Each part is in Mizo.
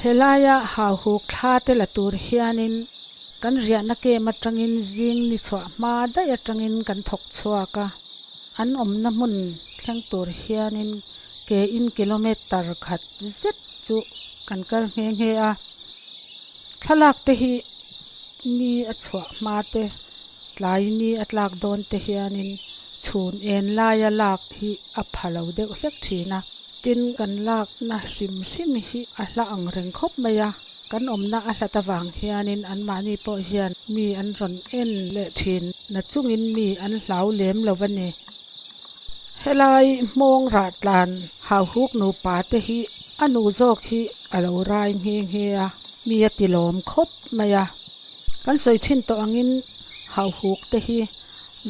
Helaia hauhuk thla te la tur hianin kan riahna kem atangin zing ni chhuah hma daih atangin kan thawk chhuak a, an awmna hmun thleng tur hianin ke in kilometer khat zet chu kan kal nghe nghe a. Thlalak te hi ni a chhuah hma te, tlai ni a tlak dawn te hianin chhun en laia lak hi a pha lo deuh hlek thin a. Tin, kan lakna hrim hrim hi a hla ang reng khawp mai a, kan awmna a hlat avang hianin anmahni pawh hian mi an rawn en leh thin na chungin mi an hlau lem lo a ni. Helai hmawng rah tlan hauhuk nupa te hi a nu zawk hi a lo rai nghe nghe a, mi a ti lawm khawp mai a. Kan sawi thin tawh angin hauhuk te hi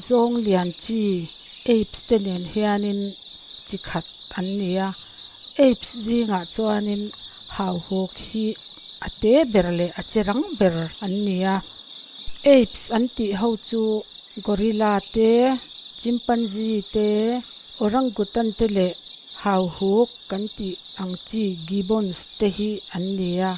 zawng lian chi apes te nen hianin chi khat an ni a, apes zingah chuanin hauhuk hi a te ber leh a che rang ber an ni a. Apes an tih ho chu gorilla te, chimpanzee te, orangutan te leh hauhuk kan tih ang chi gibbons te hi an ni a.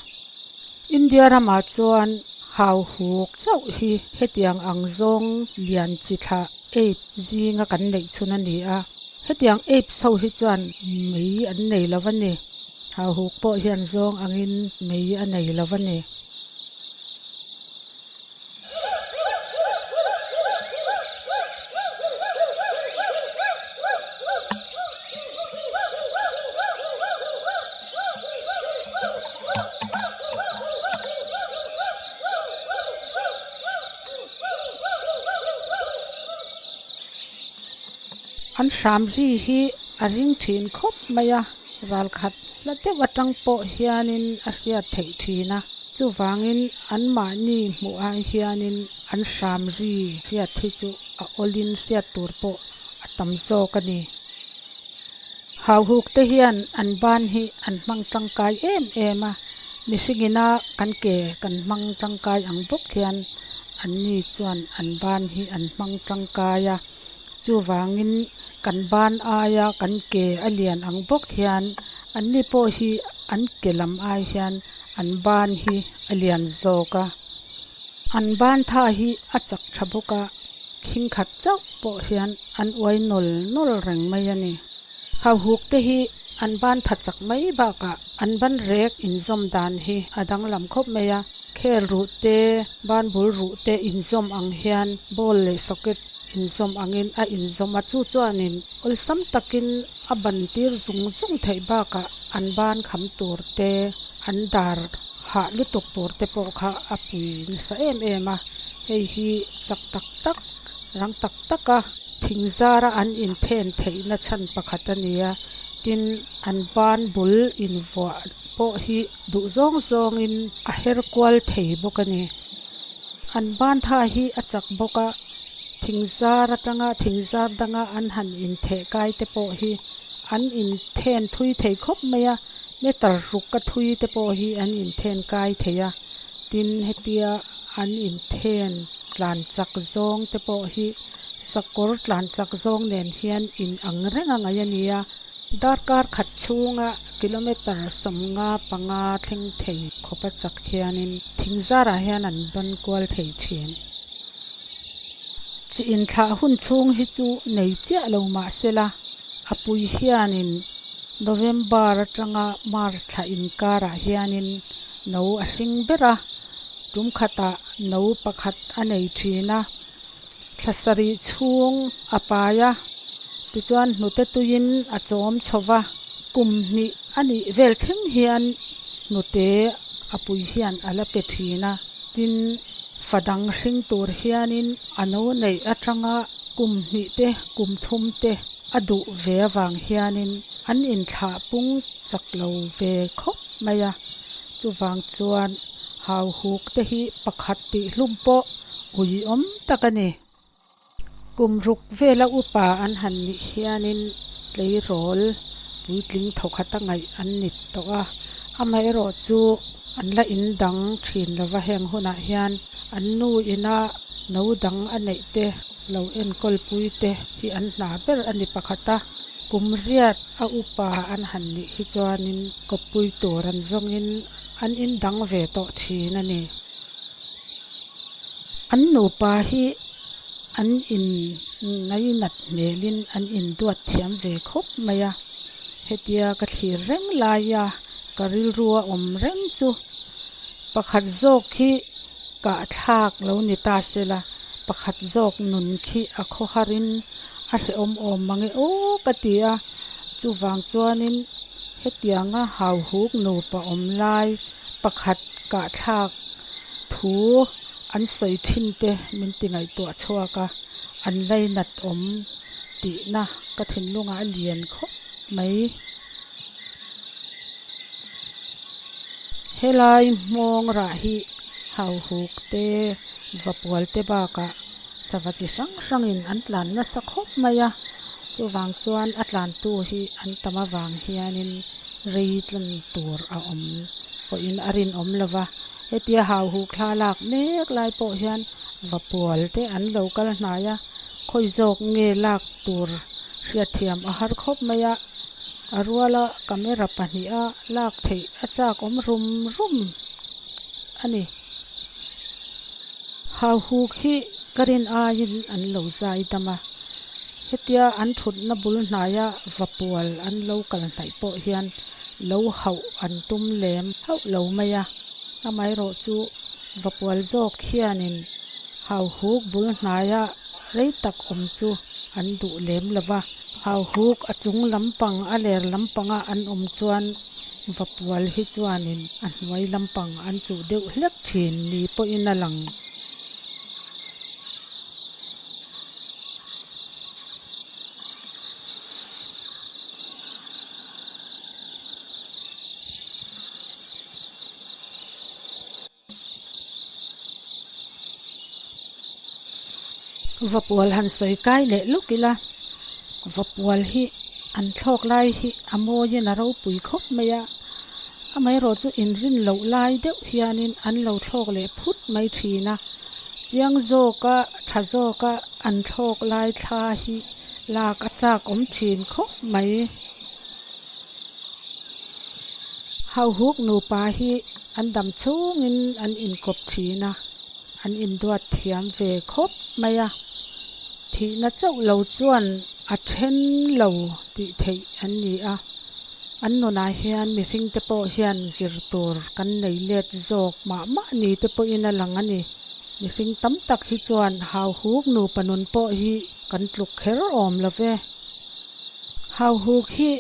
India ramah chuan hauhuk chauh hi hetiang ang zawng lian chi thlah ape zinga kan neih chhun a ni a. Hetiang apes ho hi chuan mei an nei lo a ni. Hauhuk pawh hian zawng angin mei a nei lo a ni. An hram ri hi a ring thin khawp mai a, ralkhat hla deuh atang pawh hianin a hriat theih thin a, chuvangin anmahni hmuh ah hianin an hram ri hriat hi chu a awlin hriat tur pawh a tam zawk a ni. Hauhuk te hian an ban hi an hmang tangkai em em a, mihring ina kan ke kan hmang tangkai ang bawk hian anni chuan an ban hi an hmang tangkai a, chuvangin kan ban aia kan ke a lian ang bawk hian anni pawh hi an ke lam ai hian an ban hi a lian zawk a, an ban tha hi a chak tha bawk a, khing khat chauh pawh hian an uai nawl nawl reng mai a ni. Hauhuk te hi an ban tha chak mai bakah an ban rek inzawm dan hi a danglam khawp mai a, khel ruh te, ban bul ruh te inzawm ang hian ball leh socket inzawm angin a inzawm a, chu chuanin awlsam takin a ban tir zung zung theih bakah an ban kham tur te, an dar hah lutuk tur te pawh kha a pui nasa em em a, hei hi chak tak tak, rang tak tak a thing zara an inthen theihna chhan pakhat a ni a, tin an ban bul invuah pawh hi duh zawng zawngin a her kual thei bawk a ni. An ban tha hi a chak bawk a, thing zar atanga thing zar danga an han intheh kai te pawh hi an inthen thui thei khawp mai a, meter ruk a thui te pawh hi an inthen kai thei a, tin hetia an inthen tlan chak zawng te pawh hi sakawr tlan chak zawng nen hian in ang reng a ngaih a ni a. Darkar khat chhunga kilometer 55 thleng thei khawpa chak hianin thing zarah hian an ban kual thei thin. Chi inthlah hun chhung hi chu nei chiah lo mah sela, a pui hianin November atanga March thla inkarah hianin no a hring ber a, tum khatah no pakhat a nei thin a, thla sarih chhung a pai a, tichuan hnute tuiin a chawm chho va, kum hnih a nih vel thleng hian hnute a pui hian a la pe thin a, tin fa dang hring tur hianin a no neih atanga kum hnih te kum thum te a duh ve avang hianin an inthlah pung chak lo ve khawp mai a, chuvang chuan hauhuk te hi pakhat tih hlum pawh ui awm tak a ni. Kum ruk vela upa an han nih hianin tleirawl puitling thawkhat a ngaih an ni tawh a, amaherawh chu an la in dang thin lova heng hunah hian an nu ina no dang a neih te lo enkawl pui te hi an hna ber a ni pakhat a, kum riat a upa an han nih hi chuanin kawppui tur an zawngin an indang ve tawh thin a ni. An nupa hi an in ngainat hmelin an induat thiam ve khawp mai a, hetia ka thlir reng laia ka rilru a awm reng chu pakhat zawk khi kah thlak lo ni ta sela, pakhat zawk nun khi a khawharin a hrehawm awm mange aw ka ti a, chuvang chuanin hetianga hauhuk nupa awm lai pakhat kah thlak thu an sawi thin te min ti ngaihtuah chhuak a, an lainat awm tihna ka thinlungah a lian khawp mai. Helai hmawng rah hi hauhuk te, vapual te bakah sava chi hrang hrangin an tlan nasa khawp mai a, chuvang chuan a tlantu hi an tam avang hianin rei tlan tur a awm pawhin a rinawm lo va, hetia hauhuk thla lak mek lai pawh hian vapual te an lo kal hnai a, khawi zawk nge lak tur hriatthiam a har khawp mai a. A ruala camera pahniha lak theih a chak awm rum rum a ni. Hauhuk hi ka rin aiin an lo zai dam a, hetia an thutna bul hnaia vapual an lo kal hnaih pawh hian lo hauh an tum lem hauh lo mai a. Amaherawh chu vapual zawk hianin hauhuk bul hnaia rei tak awm chu an duh lem lo va. Hauhuk a chung lampang a ler lampanga an awm chuan vapual hi chuanin a hnuai lampang an chuh deuh hlek thin ni pawhin a lang. Vapual han sawi kai leh lawk ila, Vapual hi an thlawk lai hi a mawiin a ropui khawp mai a, amaherawh chu inrin loh lai deuh hianin an lo thlawk leh phut mai thin a, chiang zawka tha zawka an thlawk lai thla hi lak a chak awm thin khawp mai. Hauhuk nupa hi an dam chhungin an inkawp thin a, an induat thiam ve khawp mai a. Thihna chauh lo chuan a then lo tih theih an ni a. An nunah hian mihringte pawh hian zir tur kan nei let zawk mah mah ni te pawhin a lang a ni. Mihring tam tak hi chuan hauhuk nupa nun pawh hi kan tluk kher awm lo ve. Hauhuk hi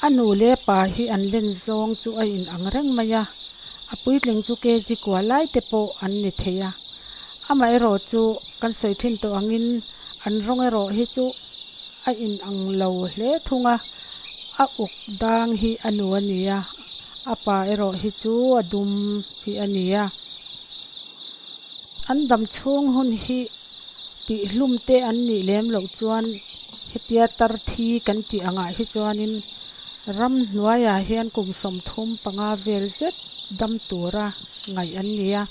a nu leh pa hi an len zawng chu a in ang reng mai a, a puitling chu kg kua lai te pawh an ni thei a. Amaherawh chu kan sawi thin tawh angin an rawng erawh hi chu a in ang lo hle thung a, a uk dang hi a nu a ni a, a pa erawh hi chu a dum hi a ni a. An dam chhung hun hi Tihhlum te an nih lem loh chuan hetia tar thi kan tih angah hi chuanin ramhnuaiah hian kum 35 vel zet dam tura ngaih an ni a.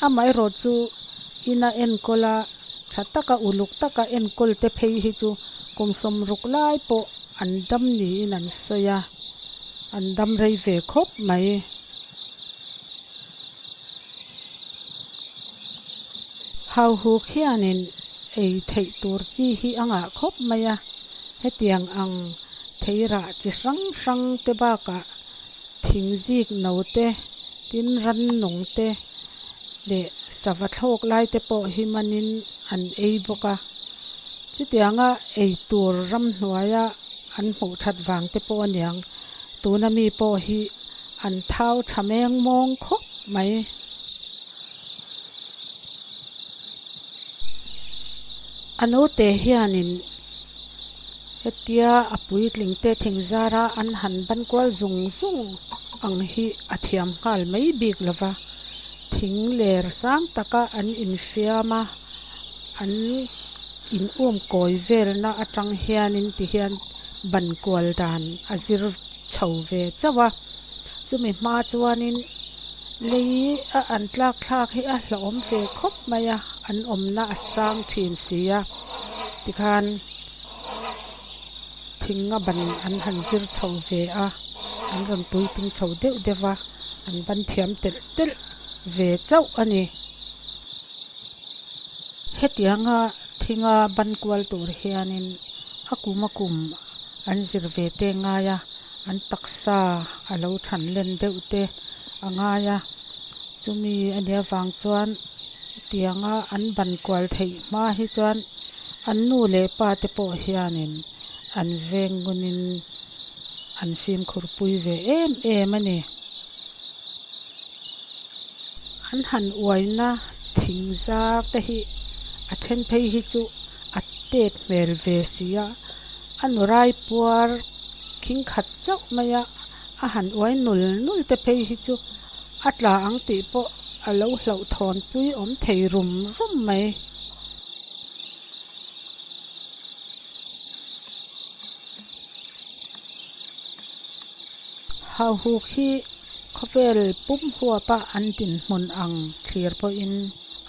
Amaherawh chu ina enkawl a, tha taka uluk taka enkawl te phei hi chu kum 60 lai pawh an dam niin an sawi a, an dam rei ve khawp mai. Hauhuk hianin ei theih tur chi hi a ngah khawp mai a, hetiang ang theirah chi hrang hrang te bakah thing zik no te, tin rannung te leh sava thlawk lai te pawh hi manin an ei bawk a. Chutianga ei tur ramhnuaia an hmuh that vang te pawh aniang, tuna mi pawh hi An thau tha meng mawng khawp mai. A naute hianin hetia a puitling te thing zara an han ban kual zung zung ang hi a thiam nghal mai bik lo va, thing ler sang taka an infiam a, an in um kawi velna atang hianin ti hian ban kual dan a zir chho ve chauh a, chumi hma chuanin lei a an tlak thlak hi a hlauhawm ve khawp mai a, an awmna a sang thin si a, tikhan thing a ban an han zir chho ve a, an rawn puiting chho deuh deuh va. an ban thiam telh telh ve chauh a ni. Hetianga thinga ban kual tur hianin a kum a kum an zir ve te ngai a, an taksa a lo than len deuh te a ngai a, chumi a nih avang chuan tianga an ban kual theih hma hi chuan an nu leh pa te pawh hianin an veng ngunin an fimkhur pui ve em em a ni. An han uaina thing zar te hi a then phei hi chu a tet hmel ve si a, a nu rai puar khing khat chauh mai a, a han uai nul nul te phei hi chu a tla ang tih pawh a lo hlauhthawn pui awm thei rum rum mai. Hauhuk hi khawvel pum huapa an dinhmun ang thlir pawhin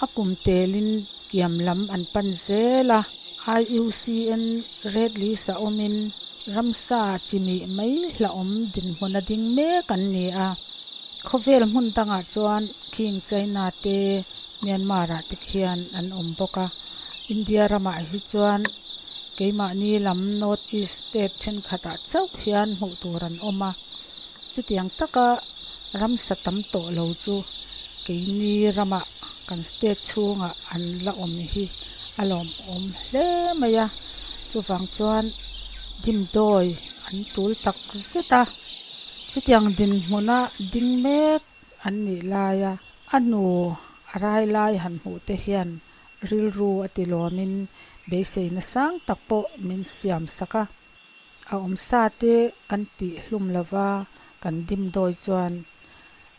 a kum telin kiam lam an pan zel a, IUCN Red List a awmin ramsa chimih mai hlauhawm dinhmun a ding mek an ni a. Khawvel hmun dangah chuan khing China te, Myanmar ah te khian an awm bawk a, India ramah hi chuan keimahni lam North East state thenkhatah chauh hian hmuh tur an awm a, chutiang taka ramsa tam tawh lo chu keini ramah kan state chhungah an la awm hi a lawmawm hle mai a, chuvang chuan dimdawi an tul tak zet a, chutiang dinhmuna ding mek an nih laia a hnu a rai lai han hmuh te hian rilru a ti lawmin beiseina sang tak pawh min siam sak a. A awmsa te kan tih hlum lova kan dimdawi chuan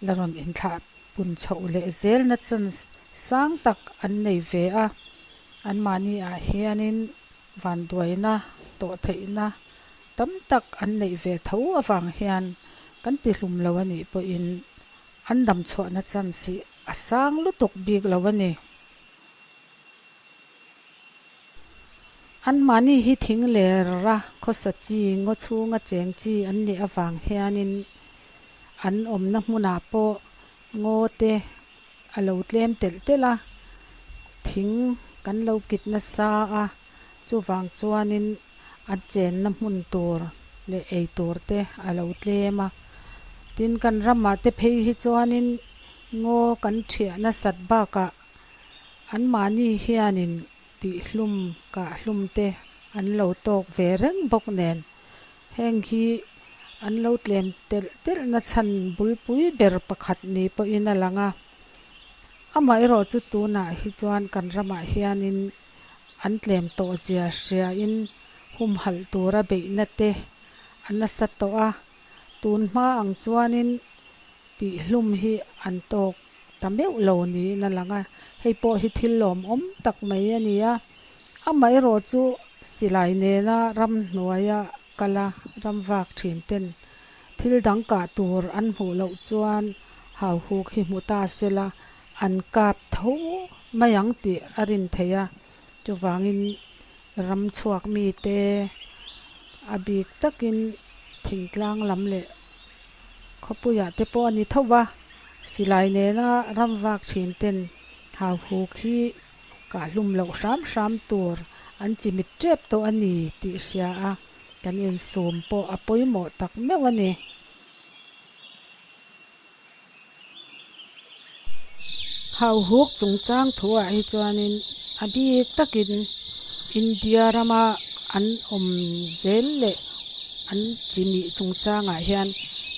la rawn inthlah pun chhoh leh zelna chance sang tak an nei ve a. Anmahni ah hianin vanduaina tawh theihna tam tak an neih ve tho avang hian kan ti hlum lo a nih pawhin an dam chhuahna chance hi a sang lutuk bik lo a ni. Anmahni hi thing lera khawsa chi ngaw chhunga cheng chi an nih avang hianin an awmna hmunah pawh ngaw te a lo tlem telh telh a, thing kan lo kit nasa a, chuvang chuanin a chenna hmun tur leh ei tur te a lo tlem a. Tin, kan ramah te phei hi chuanin ngaw kan thiah nasat bakah anmahni hianin tihhlum kahhlum te an lo tawk ve reng bawk nen heng hi an lo tlem telh telh na chhan bulpui ber pakhat ni pawhin a lang a. Amaherawh chu tunah hi chuan kan ramah hianin an tlem tawh zia hriain humhalh tura beihna te a nasa tawh a, tun hma ang chuanin tihhlum hi an tawk ta meuh lo niin a lang a, hei pawh hi thil lawmawm tak mai a ni a. Amaherawh chu silai nena ramhnuaia kala ram vak thin ten thil dang kah tur an hmuh loh chuan hauhuk hi hmu ta sela an kap tho mai ang tih a rin theih a, chuvangin ram chhuak mite a bik takin thingtlang lam leh khawpuiah te pawh a ni tho va, silai nena ram vak thin ten hauhuk hi kah hlum loh hram hram tur an chimit tep tawh a ni tih hria a, kan insum pawh a pawimawh tak meuh a ni. Hauhuk chungchang thuah hi chuanin a bik takin India rama an awm zel leh an chimih chungchangah hian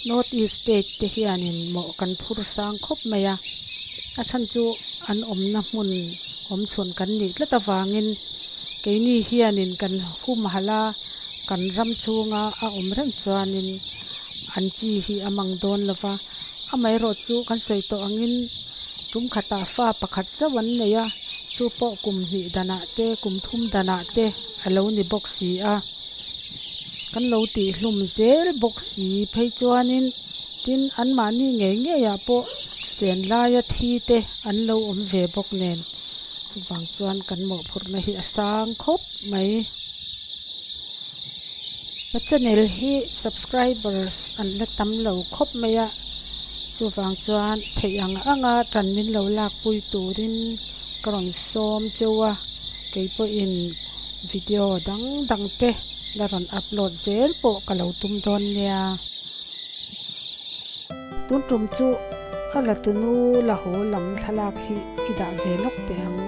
North East state te hianin mawh kan phur sang khawp mai a, a chhan chu an awmna hmun awm chhun kan nih tlat avangin keini hianin kan humhalh a, kan ram chhunga a awm reng chuanin an chi hi a mang dawn lo va, amaherawh chu kan sawi tawh angin tum khatah fa pakhat chauh an nei a, chu pawh kum hnih danah te kum thum danah te a lo ni bawk si a, kan lo tih hlum zel bawk si phei chuanin tin anmahni ngei ngeiah pawh sen laia thi te an lo awm ve bawk nen chuvang chuan kan mawhphurhna hi a sang khawp mai. Ka channel hi subscribers an la tam lo khawp mai a. Chuvang chuan theih ang anga tan min lo lakpui turin ka rawn sawm cheu a, kei pawhin video dang dang te la rawn upload zel pawh ka lo tum dawn nia. Tun tum chu a la tunu la haw lam thlalak hi i dah ve lawk teh ang.